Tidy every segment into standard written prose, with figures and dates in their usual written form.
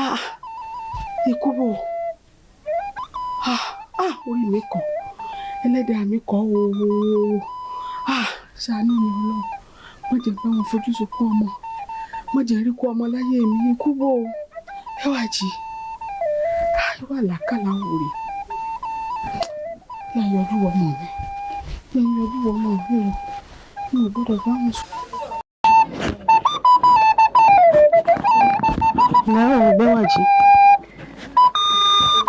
Ah, ikú bò. Ah, ah, orí mi kọ̀, ẹlẹ́dàá mi kọ̀ ooo. Ah, ṣàánú mi Ọlọ́run, má jẹ́ bá wọn fojú sunkún ọmọ, má jẹ́ rí kú ọmọ láyé mi. Ikú bò Bẹ́wàjí. Ah, irú àlákàlà wò rè? Yà yọjú ọmọ mi, yà yọjú ọmọ mi o, mi ò gbọ́dọ̀ bá wọn sùn. Lára ò Bẹ́wàjí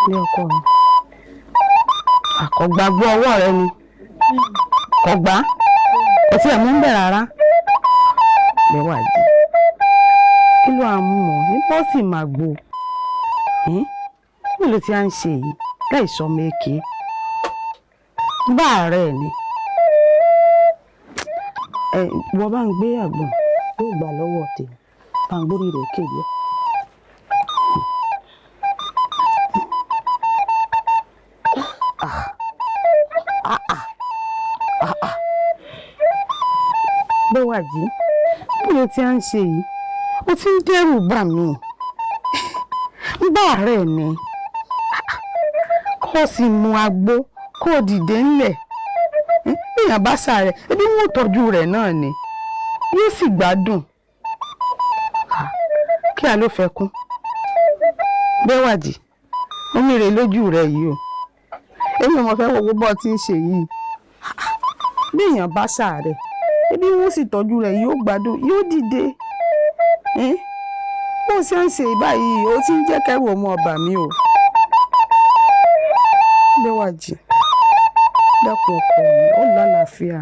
ní ọkọ mi, àkọ́gbàgbọ́ ọwọ́ rẹ ni kọ̀gbá, kò tí ẹ̀ mú ń bẹ̀ rárá. Bẹ́wàjí, kí ló à ń mú ọ ní bọ́ọ̀sì máa gbó? Kí ló ti à ń ṣe yìí láì sọ ọmọ èké bá ààrẹ ni? Ẹ wọ́n bá ń gbé àgbọ̀n yóò gbà lọ́wọ́ tèmi, bá ń gbórí rẹ̀ kéde. Bẹ́wàjí, bí ló ti à ń ṣe yìí? Ó ti ń dẹ́rù bà mí. Ń bá ààrẹ ni kó o sì mu àgbo kó o dìde ńlẹ̀. Èèyàn bá ṣàárẹ̀, ebi wọn ò tọ́jú rẹ̀ náà ni, yóò sì gbádùn. Kí a ló fẹ́ kún? Bẹ́wàjí, omi rè lójú rẹ̀ yìí o. Èmi ò mọ̀ fẹ́ wo gbogbo bọ́ ti ń ṣe yìí. Bí èèyàn bá ṣàárẹ̀, ebi wọn sì tọ́jú rẹ̀, yóò gbádùn, yóò dìde. Bó ṣe ń ṣe báyìí, ó ti ń jẹ́ kẹ́rù ọmọ ọba mi o. Bẹ́wàjí, dákun ọkọ mi, ó lálàáfíà.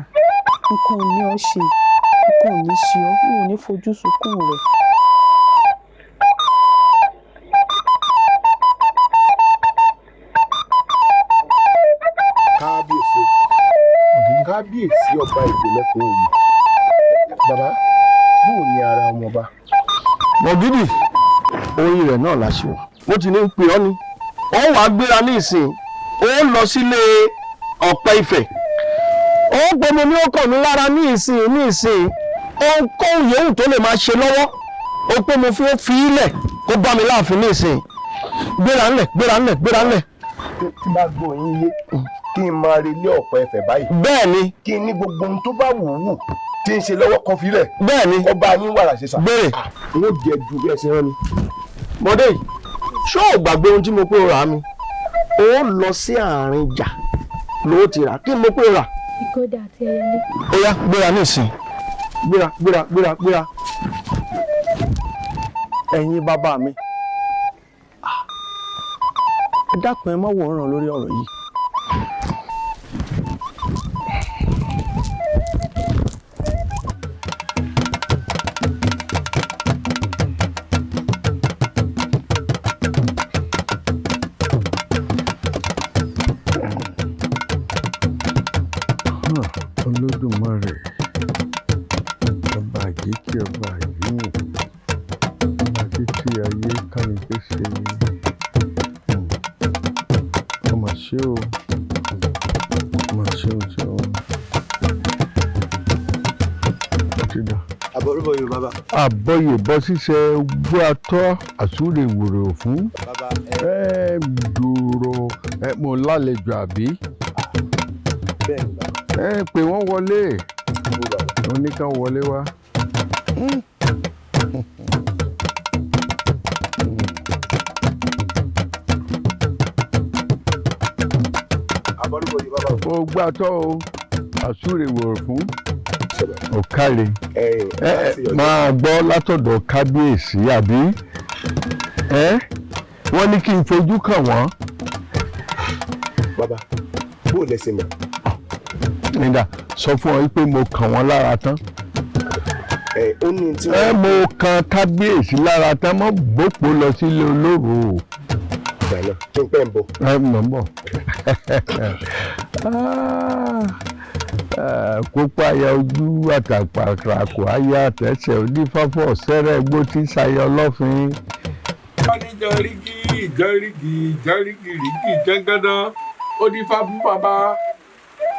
Nǹkan ò ní ọ ṣe, nǹkan ò ní ṣe ọ́, n ò ní fojú sunkún rẹ̀. Kábíyèsí, kábíyèsí, ọba ìgbèlẹ́kùn òye. Bàbá, bóò ní ara ọmọọba? Mọ̀gídì, orin rẹ̀ náà la ṣe wọ̀. Mo ti ní ń pè ọ́ ni. Ó wàá gbéra ní ìsìn, ó lọ sílé Ọ̀pẹ Ifẹ̀. Ó gbomi ní ó kàn mí lára ní ìsìn ní ìsìn. Ohunkóhun yòówù tó lè máa ṣe lọ́wọ́, ó pé mo fi ó fi í lẹ̀ kó bá mi láàfin ní ìsìn. Gbéra ńlẹ̀, gbéra ńlẹ̀, gbéra ńlẹ̀. Tí bá gbọ́ yín yé, kí n máa relé Ọ̀pẹ Ifẹ̀ báyìí? Bẹ́ẹ̀ ni. Kí n ní gbogbo ohun tó bá wù ú wù tí ń ṣe lọ́wọ́ kan filẹ̀? Bẹ́ẹ̀ ni. Kó bá yín wàrà ṣe sà. Béèrè. N ó jẹ ju bí ẹ ṣe rán mi. Bọ́dé yìí, ṣó o gbàgbé ohun tí mo pé o rà á mi? Ó lọ sí àárín ìjà ló ti rà. Kí ni mo pé o rà? Ìkódà àti ẹyẹlé. Ó yá, gbéra ní ìsìn. Gbéra, gbéra, gbéra, gbéra. Ẹ̀yin bàbá mi, ẹ dákun, ẹ má wòran lórí ọ̀rọ̀ yìí. Olódùmarè, ọba àjíkí, ọba àjíwò, ọba títí ayé kánìkéṣe, ọmọ ṣé o, ọmọ ṣé o, ṣé o ti dà. Àbọ̀rúbọ̀ yorùbá bàbá. Àbọ̀yè bọ́ ṣíṣe gbọ́ atọ́ àsúrè wòrò fún. Bàbá. Ẹ dúró, ẹ mo lálejò àbí? Bẹ́ẹ̀ ni, bàbá. Ẹ pè wọ́n wọlé. Mo bàbá. Oníkan wọlé wá. Àbọ̀rúbọ̀ yorùbá bàbá. Ó gbà tọ́ o, àsúrè wòrò fún ọ̀kàrẹ̀. Ẹ ẹ láti ọjọ́. Máa gbọ́ látọ̀dọ̀ kábíyèsí àbí? Ẹ wọ́n ní kí n fojú kàn wọ́n. Bàbá, bó o lẹ ṣe mọ̀? Nígbà sọ fún ọ pé mo kàn wọ́n lára tán. Ẹ ó ní tí Ẹ mo kan kábíyèsí lára tán, mọ́ gbòpó lọ sílé olóró o. Ìgbà náà kí n pẹ́ ń bọ̀. Ẹ mọ̀ ń bọ̀. Kópa aya ojú àtàpàkò aya àtẹ̀sẹ̀ onífáfọ́ sẹ́rẹ̀ gbó tí ń ṣayọ lọ́fin. Wọ́n ní jẹ́ríkì jẹ́ríkì jẹ́ríkì ríkì jẹ́ngẹ́dán, ó dífá fún bàbá,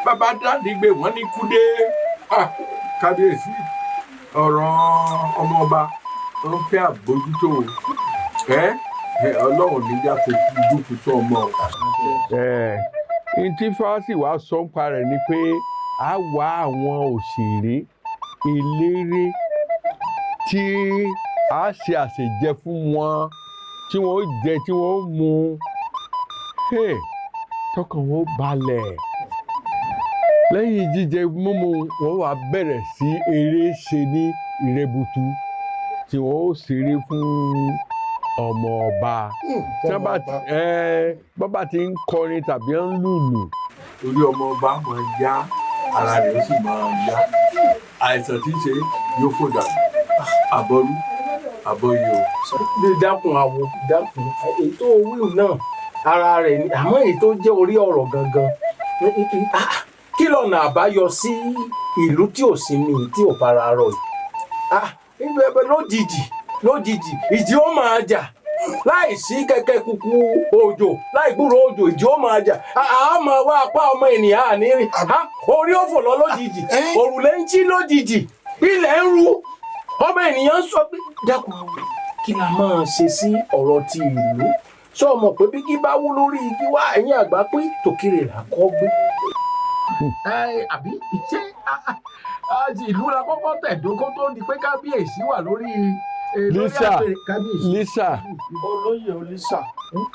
bàbá dádìgbé, wọ́n ní kúdé. Ah, kábíyèsí, ọ̀rọ̀ ọmọọba ń fẹ́ àbójútó ẹ. Ọlọ́run ní já fojú dúkùú sọ ọmọ o. Ẹ ntí fásì wàá sọ ń pa rẹ̀ ni pé a wá àwọn òṣèré eléré tí a ṣe àṣejẹ fún wọn, tí wọ́n ó jẹ, tí wọ́n ó mu, hey, tọkàn wọn ó balẹ̀. Lẹ́yìn jíjẹ mímu, wọ́n wá bẹ̀rẹ̀ sí eré ṣe ní ìrẹ́butu tí wọ́n ó ṣeré fún ọmọ ọba. Tí wọ́n bá ti bọ́ bá ti ń kọrin tàbí ń lùlù, orí ọmọ ọba máa yá, ara rẹ̀ ó sì máa yá, àìsàn tí ń ṣe yóò fò dànù. Àbọrú àbọyè o. Lè dákun àwo, dákun. Èyí tó wíwù náà ara rẹ̀ ni, àmọ́ èyí tó jẹ́ orí ọ̀rọ̀ gangan, kí lọ́nà àbáyọ sí ìlú tí ò sinmi, tí ò fara rọ yìí? Ibẹ̀ lójijì lójijì, ìjì ó máa jà láì sí kẹ̀kẹ́ kúkú òjò, láì gbúrò òjò, ìjì ó máa jà. A máa wá apá ọmọ ènìyàn àní rìn, orí ó fò lọ lójijì, òrùlé ń jí lójijì, ilẹ̀ ń ru, ọmọ ènìyàn ń sọ pé dákun àwọn, kí la máa ṣe sí ọ̀rọ̀ ti ìlú? Sọ mọ̀ pé bí kí bá wú lórí igi wá, ẹ̀yìn àgbà pé tòkìrì là kọ́ gbé. Àbí ṣé ìlú la kọ́kọ́ tẹ̀dó kó tó di pé kábíyèsí wà lórí Lisa Lisa. Olóyè Olisa.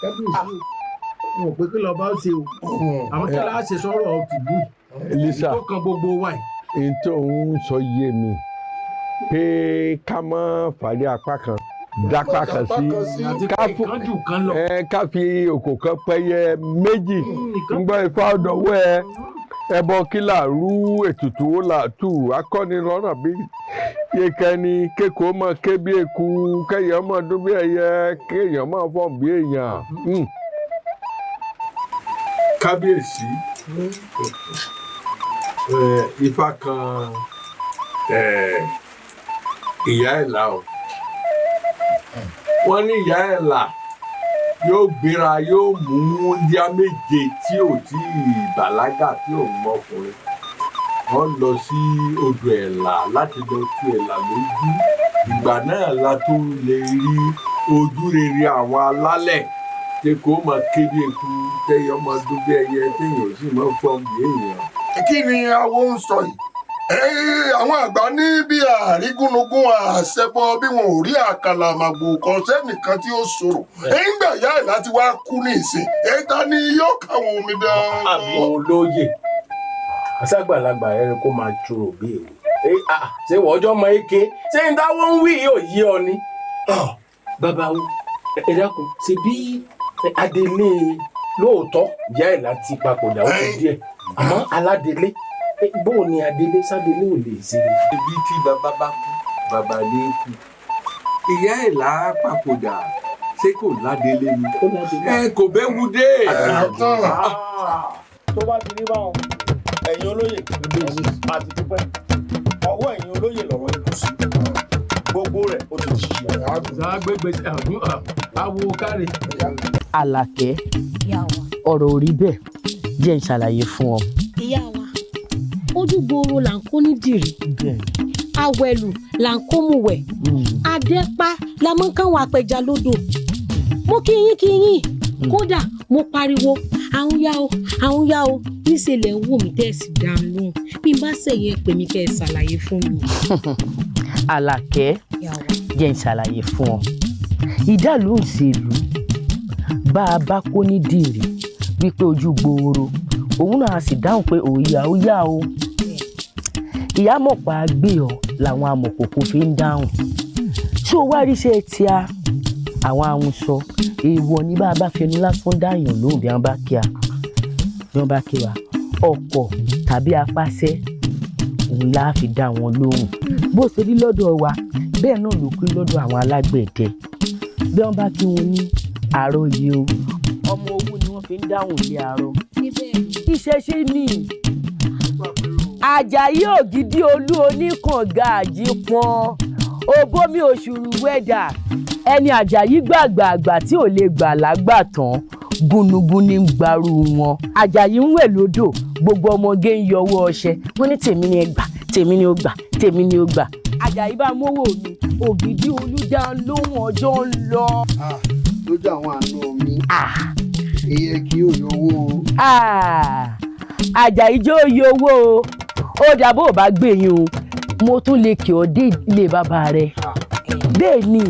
Kábíyèsí o, wọn ò pé kí lọ́ba ó ṣe o, àwọn kí láá ṣe sọ̀rọ̀ tìlú Lisa tó kan gbogbo wa yìí. N tó ń sọ yé mi pé ká má fàdé apá kan dápá kan sí, ká fi òkò kan pẹyẹ méjì. Ń gbọ́ ifá ọ̀dọ̀wọ́ ẹ, ẹbọ kí là rú, ètùtù ó là tù, akọni lọ́nà bí yekẹni kéko mọ ké bí eku, kẹyẹ mọ dún bí ẹyẹ, kéèyàn mọ fọ́n bí èèyàn. Kábíyèsí, ifá kan ìyá ẹ̀ là o. Wọ́n ní ìyá ẹ̀ là yóò gbéra, yóò mú wúndíá méje tí ò tí ì bàlágà, tí ò mọ ọkùnrin. Wọ́n lọ sí odò Ẹ̀là láti lọ tú Ẹ̀là lójú. Ìgbà náà la tó lè rí ojú rere àwọn alálẹ̀ tí kò máa ké bí eku, tẹ́yọ máa dún bí ẹyẹ, téèyàn sì máa fọ́n bí èèyàn. Kí ni awo ń sọ yìí? Àwọn àgbà ní bí àrígúnugún àṣẹbọ, bí wọn ò rí àkàlà màgbò kan sẹ́nìkan tí ó sọ̀rọ̀ nígbà ìyá ẹ̀ láti wá kú ní ìsìn, ẹ̀ta ni yóò káwọn omi dán. Olóyè àṣàgbàlagbà rẹ kó máa jùrò bí èwe, ṣé wọ́jọ́ mọ eke, ṣé n táwọn ń wí yóò yí ọ ni. Bàbá wo, ẹ dákun, ṣe bí adelé lóòótọ́ ìyá ẹ̀ láti papòdà ó kù díẹ̀, àmọ́ aládélé bó ni adélé sádélé ò lè ṣe. Ibi tí bàbá bá kú, bàbá lè kú. Ìyá ẹ̀ là á papòdà, ṣé kò ládélé ni? Ẹ kò bẹ́ wu dé. Tó bá ti rí báwọn, ẹ̀yin olóyè àti dúpẹ́, ọwọ́ ẹ̀yin olóyè lọ̀rọ̀ ikú sí, gbogbo rẹ̀ ó ti ṣe. Àgbègbè awo káre. Àlàkẹ́, ọ̀rọ̀ ò rí bẹ́ẹ̀, jẹ́ n ṣàlàyé fún ọ. Ìyá wa, ojú gbòòrò là ń kó ní dìrì, awẹlù là ń kó mùwẹ̀, adẹ́pá la mọ́ káwọn apẹja lódò. Mo kí yín kí yín, kódà mo pariwo àwọn yá o, àwọn yá o, níṣẹ́ lẹ̀ ń wò mí tẹ́ ẹ̀ sì dá lóhùn. Bí n bá sẹ̀yìn, ẹ pè mí kẹ́ ẹ ṣàlàyé fún mi. Àlàkẹ́, jẹ́ n ṣàlàyé fún ọ. Ìdálù ìṣèlú, bá a bá kó ní dìrì wípé ojú gbòòrò, òun náà a sì dáhùn pé òòyà ó yá o. Ìyá mọ̀ pa gbé ọ làwọn amọ̀kòkò fi ń dáhùn. Ṣé o wá ríṣẹ́ tí a àwọn ahun sọ èèwọ̀ ní bá a bá fẹnu lásán dáyàn lóhùn bí wọ́n bá kí a, bí wọ́n bá kí wa, ọkọ̀ tàbí apáṣẹ òun la fi dá wọn lóhùn. Bó ṣe rí lọ́dọ̀ wa bẹ́ẹ̀ náà ló kú lọ́dọ̀ àwọn alágbẹ̀dẹ. Bí wọ́n bá kí wọn ní àròyé o, ọmọ owó ni wọ́n fi ń dáhùn lé àárọ̀. Ìṣẹ̀ṣe ni Àjàyí Ògìdì Olú oníkànga àjípọn òbómi òṣùrù wẹ́dà, ẹni Àjàyí gbàgbàgbà tí ò lè gbà lágbà tán, gúnugún ní gbarú wọn. Àjàyí ń wẹ̀ lódò, gbogbo ọmọge ń yọwọ́ ọṣẹ, wọ́n ní tèmi ni ẹ gbà, tèmi ni ó gbà, tèmi ni ó gbà. Àjàyí bá mówó mi, Ògìdì Olú dá lóhùn, ọjọ́ ń lọ. lójú àwọn àna mi. Èyí kì í yọ owó o. Àjàyí jó yọ owó o. Ó dà bó o bá gbé yín o, mo tún lè kí ọ dé ilé bàbá rẹ. Bẹ́ẹ̀ ni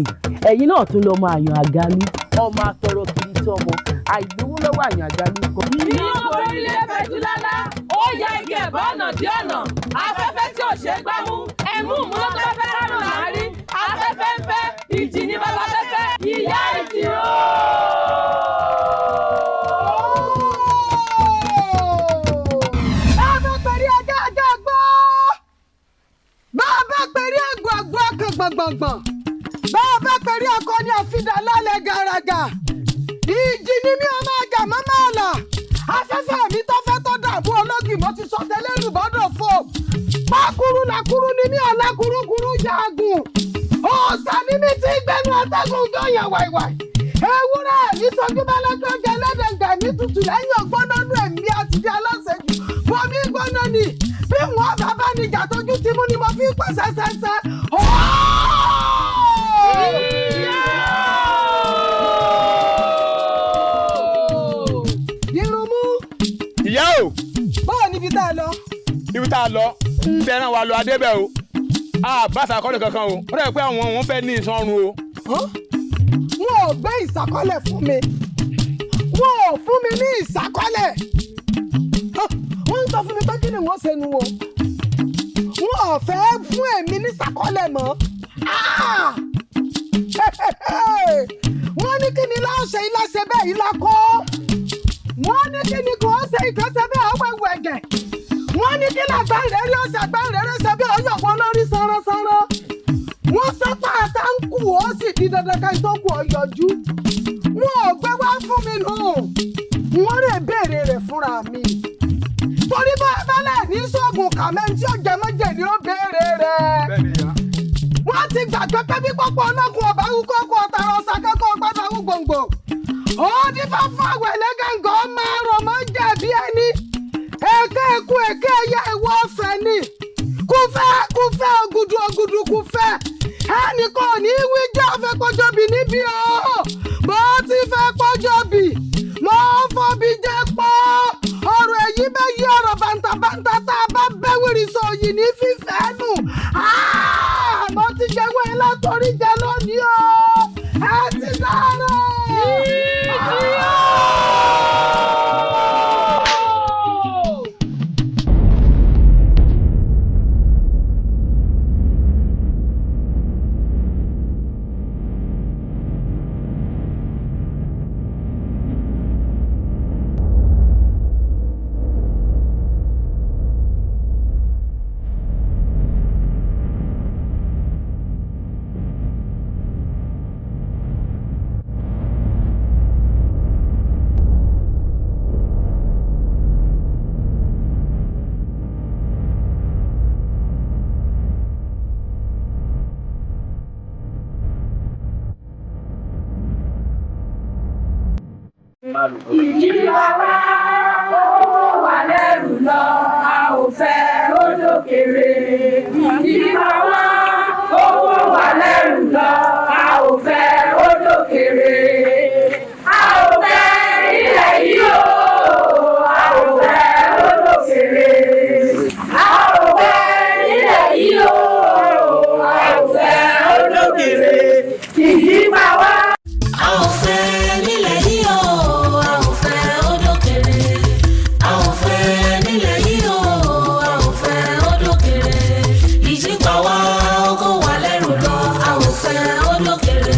ẹ̀yin náà tún lọ́mọ àyàn àgálù, ọmọ atọrọ kiri tọmọ àìlówó lọ́wọ́ àyàn àgálù kan. Iná orílẹ̀ fẹjú lálá, ó ya igi ẹ̀bá ọ̀nà dí ọ̀nà, afẹ́fẹ́ tí ò ṣe é gbámú, ẹ̀mú ìmúlọ́tọ́ fẹ́ rárùn láàrin, afẹ́fẹ́ ń fẹ́, ìjì ní bàbá fẹ́fẹ́, ìyá ìjì o. Bàbá pẹ̀lú ajá ajá gbọ́. Bàbá pẹ̀lú àgbò àgbò ọkàn gbọ̀ngbọ̀ngbọ̀n. Bàbá pẹ̀lú akọni àfidà lálẹ́ gàràgà. Ìjì ni mi ò máa jà mọ́ máa là. Afẹ́fẹ́ mi tó fẹ́ tó dàbú ológì mo ti sọ tẹ́lẹ̀ lùbọ́dọ̀ fò. Pákúrú làkúrú ni mi ọ̀la kúrúkúrú yaagun. Òòsà ni mi ti gbẹnu atẹ́gùn jọ̀yàn wàìwàì. Ewúrẹ́ mi sọjú bá lọ́jọ́ jẹ ẹlẹ́dẹ̀gbẹ̀ mi tutù lẹ́yìn ọgbọ́nọ́nú ẹ̀mí àti aláṣẹ́jù. Bomi gbóná ni bí wọ́n bá bá ní ìjà tójú ti mú ni mo fi ń pèsè ṣẹṣẹ. Irunmú. Ìyá o. Báwo níbi tá a lọ? Ibi tá a lọ tẹran wa lọ adébẹ̀ o, a bá sàkọ́lẹ̀ kankan o, ó dẹ̀ pé àwọn òun fẹ́ ní iṣan ọrùn o. Wọn ò gbé ìsàkọ́lẹ̀ fún mi, wọn ò fún mi ní ìsàkọ́lẹ̀. Wọ́n ń sọ fún mi pé kí ni wọ́n ṣe nu o, wọn ò fẹ́ fún èmi ní ìsàkọ́lẹ̀ mọ́. Wọ́n ní kí ni láṣẹ ilá ṣe bẹ́ẹ̀ ilá kọ́, wọ́n ní kí ni kò ṣe ìkọ́ṣe bẹ́ẹ̀ ọwọ́ ẹ̀wù ẹ̀gẹ̀, wọ́n ní kí làgbáǹrẹ̀ rí ọ̀sẹ̀ àgbáǹrẹ̀ rẹ̀ ṣe bẹ́ẹ̀ ọyọ̀ wọn lórí sanransanran. Wọ́n sọ pé àtàǹkù ó sì di dandan ká tó kù ọ yọjú. Wọn ò gbé wá fún mi nù, wọ́n rè béèrè rẹ̀ fúnra mi. Torí bá a bá lẹ̀ ní sóògùn kàmẹ́ tí ó jẹ mọ́jẹ̀ ni ó béèrè rẹ̀. Wọ́n ti gbàgbé pé bí pọ́pọ́ ọlọ́kùn ọ̀bá wúkọ́ kọ́ ọ̀tàrà ọ̀sà kẹ́kọ̀ọ́ gbọ́dọ̀ wú gbòǹgbò. Ó dífá fún àwẹ̀ lẹ́gàngàn máa rọ̀ mọ́ jẹ̀bi ẹni. Èké eku èké ẹyẹ ìwọ ọ̀fẹ́ ni. Kúfẹ́ kúfẹ́ ògùdù ògùdù kúfẹ́. Ẹnì kan ò ní wí jẹ́ ọ̀fẹ́ kọjọ́bì níbí o. Mo ti fẹ́ kọjọ́bì. Mo fọbi jẹ́ pọ́. Ọ̀rọ̀ èyí bẹ́ yí ọ̀rọ̀ bàǹtàbàǹtà tá a bá bẹ́ wìrì sọ yìí ní fífẹ́ nù. Mo ti jẹ́wọ́ ilá torí jẹ lónìí o. Ẹ ti dára. Ìjì o. Ìjì bàbá owó wà lẹ́rù lọ, a ò fẹ́ lódòkèrè. Ìjì bàbá owó wà lẹ́rù lọ, a ò fẹ́ lódòkèrè. A ò fẹ́ ilẹ̀ yìí o, a ò fẹ́ lódòkèrè. A ò fẹ́ ilẹ̀ yìí o, a ò fẹ́ lódòkèrè. Ìjì bàbá. A ò fẹ́ nílẹ̀ yìí o, a ò fẹ́ ódòkèrè. A ò fẹ́ nílẹ̀ yìí o, a ò fẹ́ ódòkèrè. Ìjì pa wá, ó kó wa lẹ́rù lọ, a ò fẹ́ ódòkèrè.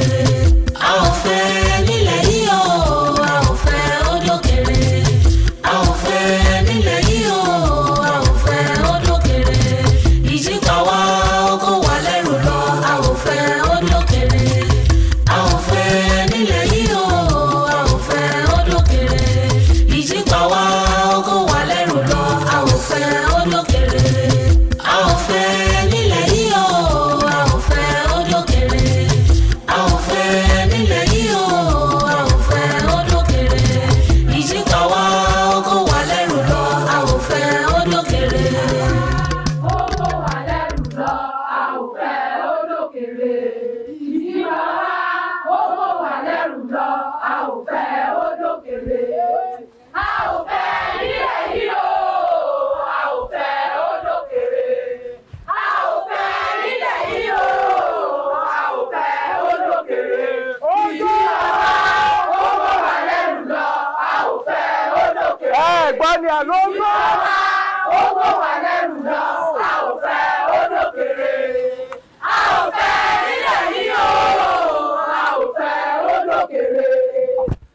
gbọ́ ni àlọ́ ń gbọ́. Ó kó wa lẹ́rù lọ, a ò fẹ́ ó dókèrè. A ò fẹ́ nílẹ̀ yìí o, a ò fẹ́ ó dókèrè.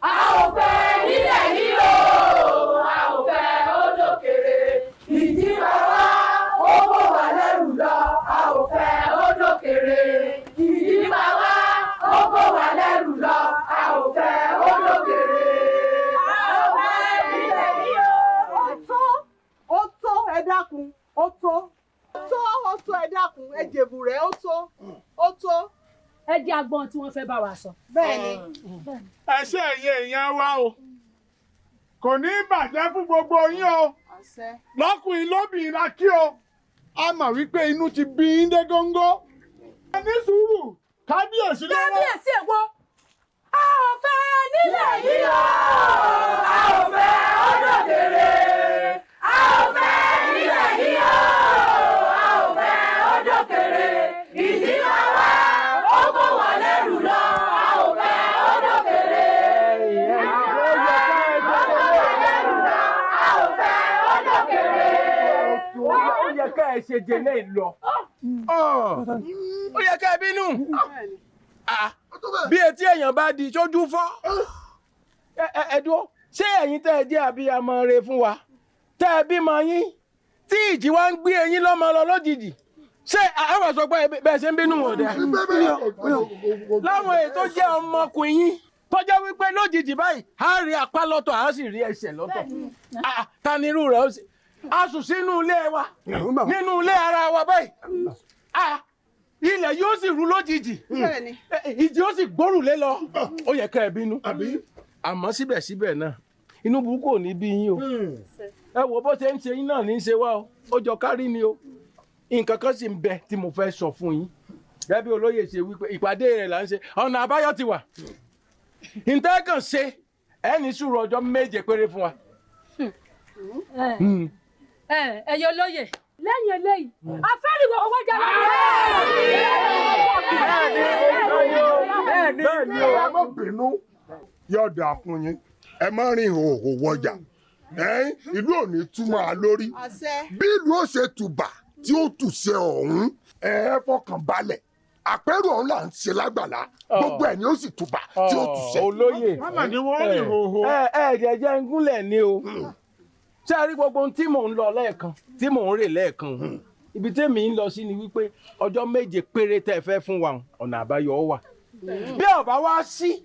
A ò fẹ́ nílẹ̀ yìí o, a ò fẹ́ ó dókèrè. Ìjì bàbá ó kó wa lẹ́rù lọ, a ò fẹ́ ó dókèrè. Ìjì bàbá ó kó wa lẹ́rù lọ, a ò fẹ́ ó dókèrè. A ò fẹ́ nílẹ̀ yìí o. Ó tó, ó tó, ẹ dákun, ó tó. Ó tó, ó tó, ẹ dákun, ẹ jèbù rẹ̀, ó tó, ó tó. Ẹ jẹ́ agbọ́n tí wọ́n fẹ́ bá wa sọ. Bẹ́ẹ̀ni. Ẹ ṣé ẹ̀yin èèyàn wa o, kò ní í bàjẹ́ fún gbogbo yín o, lọ́kùnrin lóbìnrin la kí o, a mọ̀ wípé inú ti bí yín dé góńgó. Ẹ ní sùúrù, kábíyèsí lọ́wọ́. Kábíyèsí èwo? A ò fẹ́ nílẹ̀ yìí o, a ò fẹ́ ó dókèrè. A ò fẹ́ nílẹ̀ yìí o, a ò fẹ́ ó dókèrè. Ìjì máa wá, ó kó wa lẹ́rù lọ, a ò fẹ́ ó dókèrè. Ó kó wa lẹ́rù lọ, a ò fẹ́ ó dókèrè. Ó yẹ ká ẹ ṣe jẹ náà lọ. Ó yẹ ká ẹ bínú. Bí etí èèyàn bá di sójú fọ́. Ẹ dúró, ṣé ẹ̀yin tẹ́ ẹ jẹ́ abiyamọ re fún wa? Tẹ́ ẹ bímọ yín tí ìjì wa ń gbé eyín lọ́mọ lọ lójijì, ṣé àwọn sọ pé bẹ́ẹ̀ ṣe ń bínú wọn dẹ? Láwọn èyí tó jẹ́ ọmọkùnrin yín tó jẹ́ wípé lójijì báyìí á rí apá lọ́tọ̀ á sì rí ẹsẹ̀ lọ́tọ̀. Ta ni irú rẹ̀ ó sì? A sùn sínú ilé wa, nínú ilé ara wa báyìí, ilẹ̀ yóò sì rú lójijì, ìjì ó sì gbórùlé lọ. Ó yẹ ká ẹ bínú, àmọ́ síbẹ̀síbẹ̀ náà inú burúkú ò ní bí yín o. Ẹ wo bó ṣe ń ṣe yín náà ní í ṣe wá o, ó jọ kárí ni o. Nǹkan kan sì ń bẹ tí mo fẹ́ sọ fún yín, gẹ́gẹ́ bí olóyè ṣe wípé ìpàdé rẹ̀ là ń ṣe, ọ̀nà àbáyọ ti wà. Ǹtẹ́ kàn ṣe ẹ ní sùúrù ọjọ́ 7 péré fún wa. Ẹ̀yin olóyè, lẹ́yìn eléyìí afẹ́rìwọ̀ owó jẹ́ Bẹ́ẹ̀ni o, ẹ má bínú, yóò dáa fún yín, ẹ má rìn ìhòòhò wọjà, ìlú ò ní túmọ̀ á lórí. Bí ìlú ó ṣe tùbà tí ó tùṣe ọ̀hún, ẹ fọkàn balẹ̀, àpérò ọ̀hún là ń ṣe lágbàlá, gbogbo ẹ̀ ni ó sì tùbà tí ó tùṣe. Olóyè, ẹ jẹjẹ ń gúnlẹ̀ ni o. Ṣé a rí gbogbo ohun tí mò ń lọ lẹ́ẹ̀kan, tí mò ń rè lẹ́ẹ̀kan, ibi tẹ́mi ń lọ sí ni wípé ọjọ́ 7 péré tẹ́ ẹ fẹ́ fún wa, ọ̀nà àbáyọ wà. Bí ó bá wá sí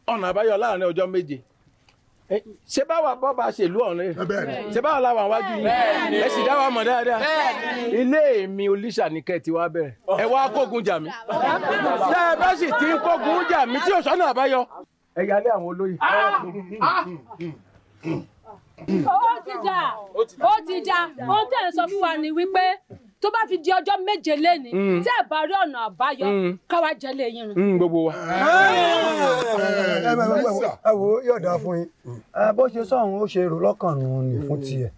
ọ̀nà àbáyọ láàrin ọjọ́ 7, ṣé báwa bọ́ bá ṣèlú ọ̀rẹ́, ṣé báwa làwọn àwájú yìí, ẹ sì dá wa mọ̀ dáadáa. Ilé mi Olíṣà ní kẹ́ ti wá bẹ̀rẹ̀, ẹ wá kógun jà mí. Tẹ́ ẹ bá sì ti ń kógun jà mí tí ò sọ́nà àbáyọ, ẹ yálé àwọn olóyè. Ó ti dà, ó ti dà. Ohun tẹ́ ẹ̀ ń sọ fún wa ni wípé tó bá fi di ọjọ́ 7 léni, tí ẹ bá rí ọ̀nà àbáyọ, káwá jẹ lé yín run. Gbogbo wa. Ẹ wo, yóò dáa fún yín. Bó ṣe sọ̀hún ó ṣe rò lọ́kàn nù ní fún tiẹ̀,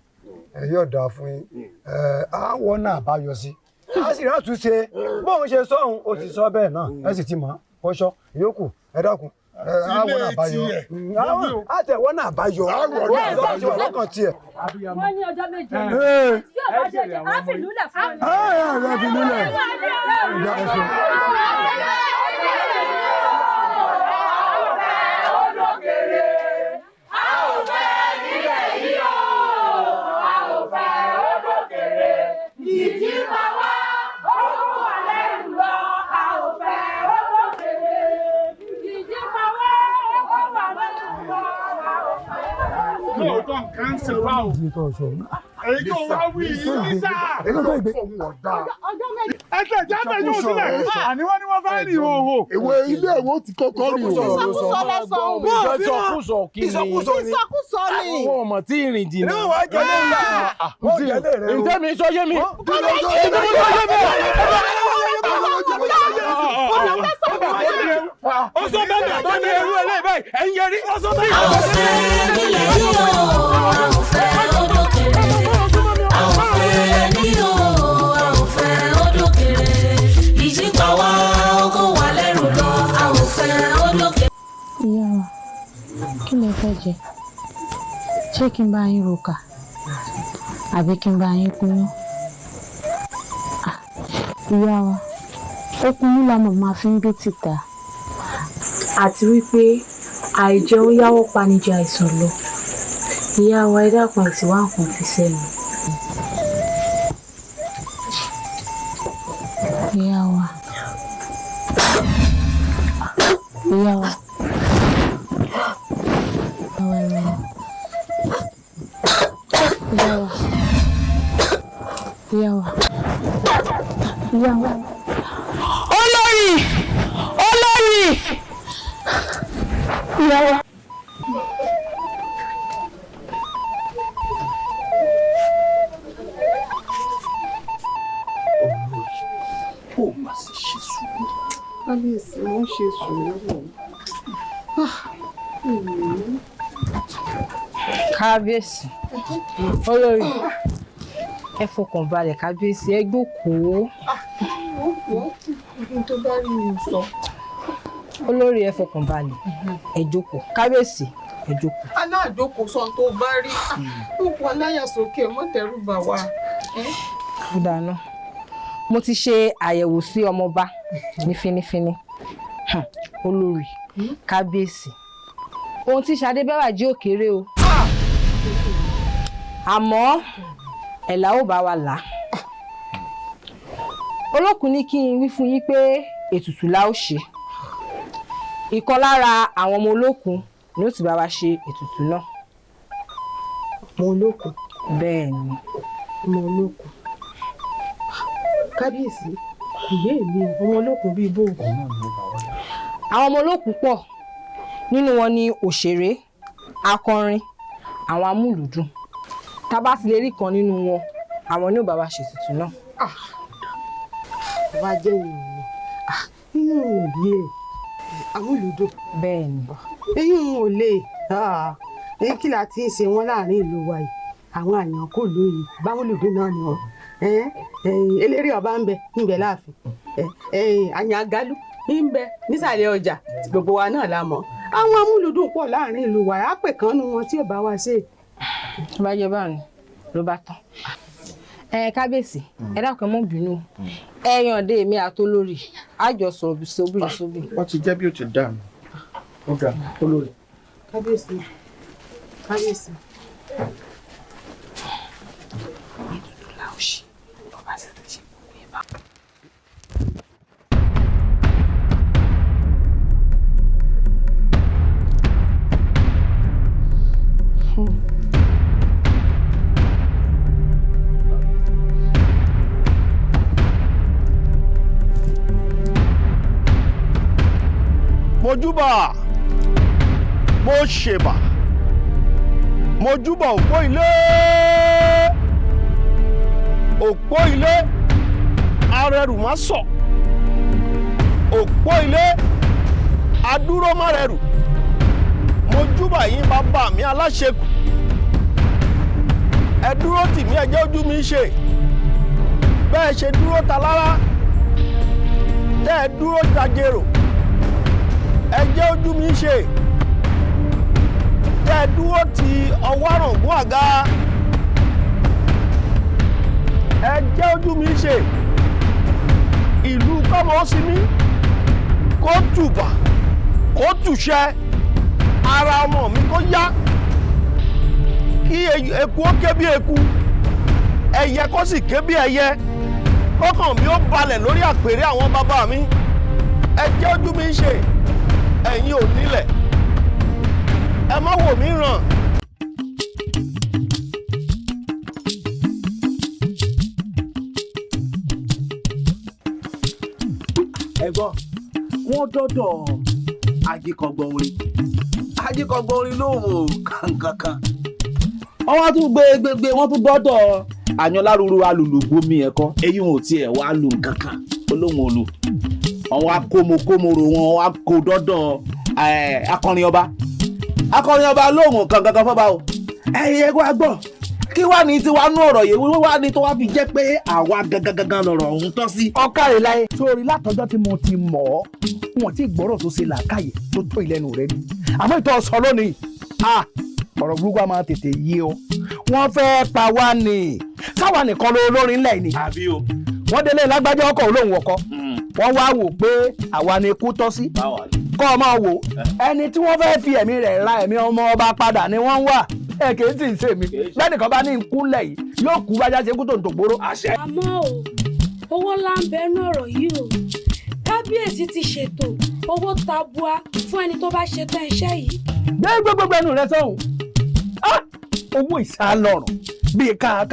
yóò dáa fún yín. Á wọ́n náà àbáyọ sí, á sì rátúnṣe. Bóun ṣe sọ̀hún ó ti sọ bẹ́ẹ̀ náà, ẹ sì ti mọ̀ ọ́ ṣọ́ ìyókù. Ẹ dákun, àwọn àbáyọ, àtẹ̀wọ́n náà àbáyọ, lọ́kàn tiẹ̀. Wọ́n ní ọjọ́ 7 tí ọba jẹ jẹ á fi lúlẹ̀ fún ọ. Ẹ fi lúlẹ̀. A ò fẹ́ nílẹ̀ yìí o, a ò fẹ́ ó dókèrè. Ìjì máa wá, ó kó wa lẹ́rù lọ, a ò fẹ́ ó dókèrè. Ìjì máa wá, ó kó wa lẹ́rù lọ, a ò fẹ́ ó dókèrè. Lóòótọ́ nǹkan ń ṣe wá o. Èyí tó wá wí yìí ní sáà. Ẹ tẹ̀ jáde yóò sílẹ̀, àní wọ́n ní wọ́n fẹ́ rìn ìhòòhò. Ìwé ilé ìwé ti kọ́kọ́ rìn ìhòòhò. Ìsọkúsọ lẹ́sọ̀ òun. Ìsọkúsọ kí ni? Ìsọkúsọ ni. Àwọn ọmọ tí ìrìn jìnnà. Inú wa jẹ lé ńlá. Wọ́n jẹ lé rẹ o. Ǹjẹ́ mi sọ yé mi? Ó sọ bẹ́ẹ̀ tó ní irú eléyìí báyìí, ẹ̀ ń yẹrí. Ó sọ bẹ́ẹ̀. A ò fẹ́ nílẹ̀ yìí o, a ò fẹ́ ó dókèrè. A ò fẹ́ ní o, a ò fẹ́ ó dókèrè. Ìjì pa wá, ó kó wa lẹ́rù lọ, a ò fẹ́ ó dókèrè. Ìyá wa, kí lẹ fẹ́ jẹ? Ṣé kí n bá yín roka àbí kí n bá yín kúnyán? Ah, ìyá wa, okùn yín la mọ̀ máa fi ń gbé tìta. Àti wípé àìjẹun yáwọ́ panijẹ àìsàn lọ. Ìyá wa, ẹ dákun, ẹ sì wá nǹkan fi sẹ́nu. Ìyá wa, ìyá wa, ìyá wa, ìyá wa, ìyá wa, ìyá wa. Olórí, olórí, ìyá wa. Ó má sì ṣe sùúrù. Kábíyèsí, mo ń ṣe sùúrù. Kábíyèsí, olórí, ẹ fọkàn balẹ̀. Kábíyèsí, ẹ jókòó. Ohun tó bá rí mi sọ. Olórí, ẹ fọkàn balẹ̀, ẹ jókòó. Kábíyèsí, ẹ jókòó. Aláàjókòó, sọ ohun tó bá rí. Ó kú aláyàsókè, mọ́ dẹ́rù bà wá. Ó dáná, mo ti ṣe àyẹ̀wò sí ọmọọba ní fínífíní. Olórí, kábíyèsí, ohun tí Ṣadé bá wà jí òkèrè o, àmọ́ ẹ̀là ò bá wa là á. Olókùn ní kí n wí fún yín pé ètùtù la ó ṣe. Ìkan lára àwọn ọmọ olókun ni ó sì bá wa ṣe ètùtù náà. Ọmọ olókun? Bẹ́ẹ̀ ni. Ọmọ olókun? Kábíyèsí, kò yé èmi o. Ọmọ olókun bíi bò? Àwọn ọmọ olókun pọ̀. Nínú wọn ni òṣèré, akọrin, àwọn amúlùúdùn. Tá a bá ti lè rí kan nínú wọn, àwọn ni ó bá wa ṣètùtù náà. Wá jẹ́ ìyẹn inú ò lè amúlùúdùn. Bẹ́ẹ̀ ni. Eyín ò lè èyí kí la ti ń ṣe wọn láàrin ìlú wa yìí? Àwọn àyàn kò lóye bámúlùúdùn náà ni wọn. Eléré ọba ń bẹ níbẹ̀ láàfin, àyàn àgálù ń bẹ nísàlẹ̀ ọjà, gbogbo wa náà la mọ̀. Àwọn amúlùúdùn pọ̀ láàrin ìlú wa, á pè kán nu wọn tí ò bá wa ṣe. Tó bá jẹ́ báwọn ló bá tán. Ẹ kábíyèsí, ẹ dákun, ẹ mọ́ bínú. Ẹ yànde èmi àtolórí, àjọ sọ̀rọ̀ sóbìrì sóbì. Wọ́n ti jẹ́ bí ó ti dà mí. Ó dà, olórí. Kábíyèsí, kábíyèsí. Ètùtù la ó ṣe, bọ́ba sì ti ṣe gbogbo ẹ̀ bá. Mojúbà, mo ṣèbà, mojúbà òpó ilé, òpó ilé arẹrù má sọ, òpó ilé adúró má rẹrù. Mojúbà yín, bàbá mi aláṣekù, ẹ dúró tì mí, ẹ jẹ́ ojú mi ṣe. Bẹ́ẹ̀ ṣe dúró ta lára, tẹ́ ẹ dúró tajèrò, ẹ jẹ́ ojú mi ṣe. Tẹ́ ẹ dúró ti ọwọ́ àràngún àga, ẹ jẹ́ ojú mi ṣe. Ìlú kọ́mọ ó sinmi, kó tùbà kó tùṣẹ́, ara ọmọ mi kó yá, kí eku ó ké bí eku, ẹyẹ kó sì ké bí ẹyẹ, kọ́kàn mi ó balẹ̀ lórí àpèrè àwọn bàbá mi. Ẹ jẹ́ ojú mi ṣe. Ẹ̀yin ò nílẹ̀, ẹ má wò mí ràn. Ẹ̀gbọ́n, wọ́n dọ́dọ̀ ajíkọ̀gbọ̀n orin, ajíkọ̀gbọ̀n orin lóhùn ò kankankan. Wọ́n wá tún gbé gbégbé, wọ́n tún dọ́dọ̀ àyànlárúurú alùlùgbòmí ẹ̀kọ́, eyín ò tiẹ̀ wá lu nǹkankan, olóhùn olù. Wọ́n wá kómokómoro, wọn wá kó dọ́dọ̀ akọrin ọba, akọrin ọba lóhùn kankankan fọba o. Ẹ̀yin ẹ̀gbọ́n àgbọ̀, kí wàá ní tiwa nú ọ̀rọ̀ yìí, wíwá ní tó wá fi jẹ́ pé àwa gangan gangan lọ̀rọ̀ ọ̀hún tọ́ sí. Ọ̀kàrẹ̀ láyé sórí, látọjọ́ tí mo ti mọ̀ ọ́, wọn ti gbọ́rọ̀ tó ṣe làákàyè tó tó ìlẹ́nu rẹ ni, àmọ́ ìtọ́ sọ lónìí, ah, Ọ̀rọ̀ burúkú a máa tètè yé ọ. Wọ́n fẹ́ pa wá ni, sáwa nìkan ló lórin ńlẹ̀ ni. Àbí o. Wọ́n délé lágbájá ọkọ̀ olóhùn ọkọ̀, wọ́n wá wò pé àwa ni ikú tọ́ sí. Kọ́ ọ máa wò, ẹni tí wọ́n fẹ́ fi ẹ̀mí rẹ̀ ra ẹ̀mí ọmọ ọba padà ni wọ́n ń wà. Ẹ kì í sì ń ṣèmi lẹ́nìkan bá ní ikú ńlẹ̀ yìí yóò kú bájá ṣe kú tó ń tògbóró. Àmọ́ o, owó ńlá ń bẹnu ọ̀rọ̀ yìí o. Kábíyèsí ti ṣètò owó tabua fún ẹni tó bá ṣetán iṣẹ́ yìí. Gbé gbogbo ẹnu rẹ sọ́hùn. Owó ìsálọ̀rùn bíi ká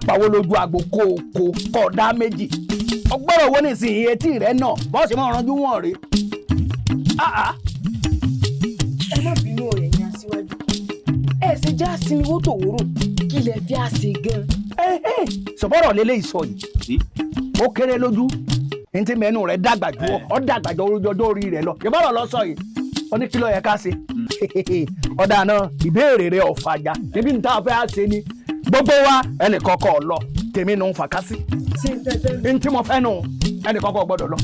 pawó lójú agbo kóòkó kọ̀ọ̀dá méjì. Ọgbọ́rọ̀ owó nísìnyí etí rẹ náà bọ́ọ̀sì máa ranjú wọ̀n rè. Ẹ má bínú ọ̀rẹ́ yẹn aṣíwájú, ẹ ṣe já sinmi wó tòwúrò kí lẹ fi àṣẹ gan. Sọ̀bọ̀rọ̀ lélẹ́yìí sọ yìí, ó kéré lójú ní tí mẹ́nu rẹ̀ dàgbà ju ọ dàgbà ju ọjọ́ orí rẹ̀ lọ. Ìbọ̀rọ̀ lọ sọ yìí, ó ní kí ló yẹ ká ṣe. Ọ̀dà náà ìbéèrè rẹ̀ ọ̀fàjà níbi ní tá a fẹ́ á ṣe ni gbogbo wa ẹnì kọ̀ọ̀kan lọ tèmi nù ń fàkásí ní tí mo fẹ́ nù ẹnì kọ̀ọ̀kan gbọ́dọ̀ lọ.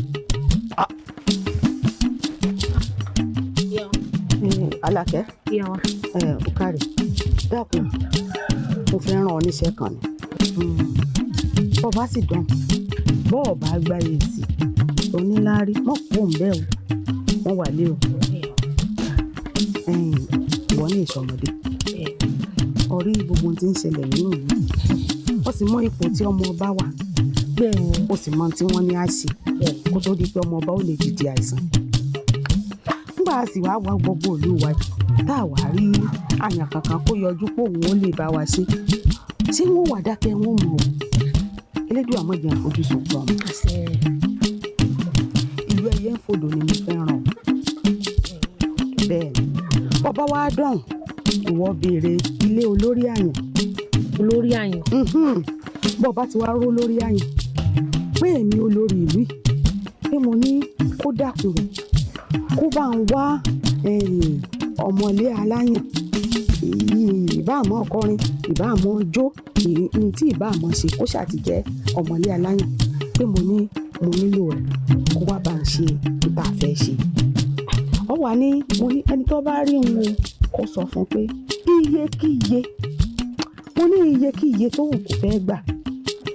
Alákẹ́, ó káre, dákun, mo fẹ́ ràn ọ́ níṣẹ́ kan ni. Bọ́ bá sì dán, bọ́ ọ̀ bá gba èsì oníláárí mọ̀ kó ń bẹ́ o, wọ́n wà lé o. Ìwọ ní ìṣọmọdé ọ̀rí gbogbo ohun tí ń ṣẹlẹ̀ nínú ìlú, ó sì mọ ipò tí ọmọ ọba wà, ó sì mọ tí wọ́n ní á ṣe kó tó di pé ọmọ ọba ó lè dìde àìsàn. Nígbà sì wá wá gbogbo ìlú wa tá a wá rí àyàn kankan kó yọjú pé òun ó lè bá wa ṣe, ṣé wọn wà dákẹ́ wọn mọ̀ ọ́? Elédùn àmọ́jẹ àfojúsùn gbọ́ ọmọ. Ìlú ẹyẹ ń fòdò ni mo fẹ́ràn o. Bẹ́ẹ̀ ni ọba wa dán, ìwọ béèrè ilé olórí àyàn. Olórí àyàn. Bọ́ba ti wá ró lórí àyàn pé èmi olórí ìlú yìí pé mo ní kó dákun kó bá ń wá ọmọlé aláyàn, ìbá àmọ́ kọrin, ìbá àmọ́ jó, ní tí ìbá àmọ́ ṣe kó ṣàtijẹ́ ọmọlé aláyàn, pé mo ní mo nílò rẹ̀ kó wá bá ń ṣe níta fẹ́ ṣe. Ọ wà ní mo ní ẹni tó bá rí òun o kó sọ fún pé iyekíye, mo ní iyekíye tó wù kó fẹ́ gbà,